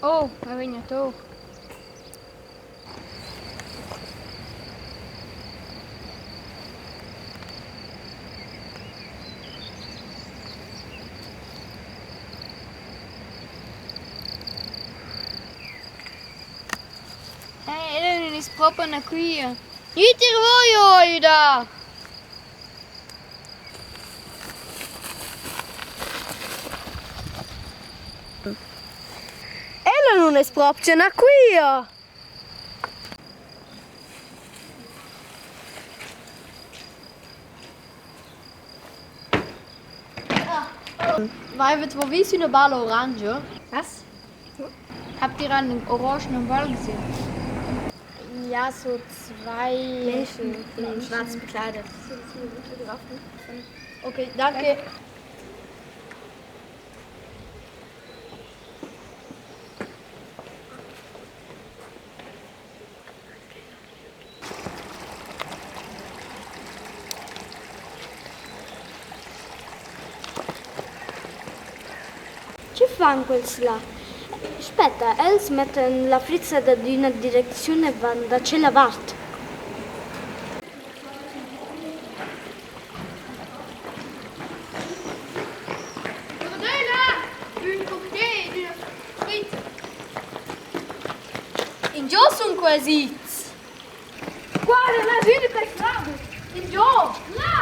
Oh, eu vegn a tour. Eh, ella nun es propa na quia. Gnüt eir vo jo a güdar! Ella nun es propcha na quia. Vaivat vo vis üna balla orangia? Was? Habt ihr einen orangenen Ball gesehen? Ja, so zwei Menschen in schwarz bekleidet. Okay, danke. Che fan quels là? Spetta, els mettan la frizza dad üna direcziun e van da tschella vart. Guardai là! Ün curté ed üna frizza. Ingio sun quels its? Guarda, là sün quel lago! Ingio? Là!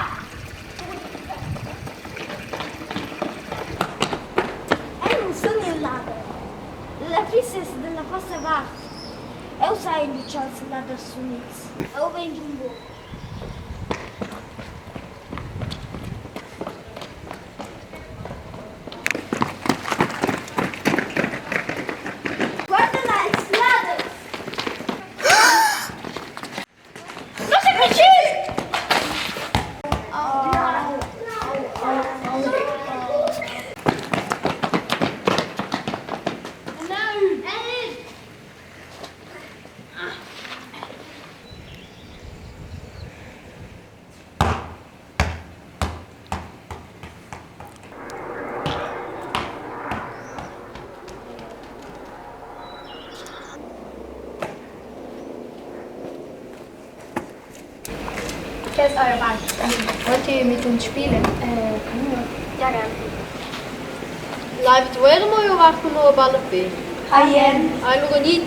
Eu nu sun ün lader. La fissa es da la vossa vart. Eu sai ingio cha'ls laders sun its. Eu vegn ün buob. Guarda là, ils laders! Non sei precis! Hier ist euer Ball. Wollt ihr mit uns spielen? Können wir. Ja, gern. Laivat vo eir amo giovar cun no a ballapè? Ajen. Alura gnit!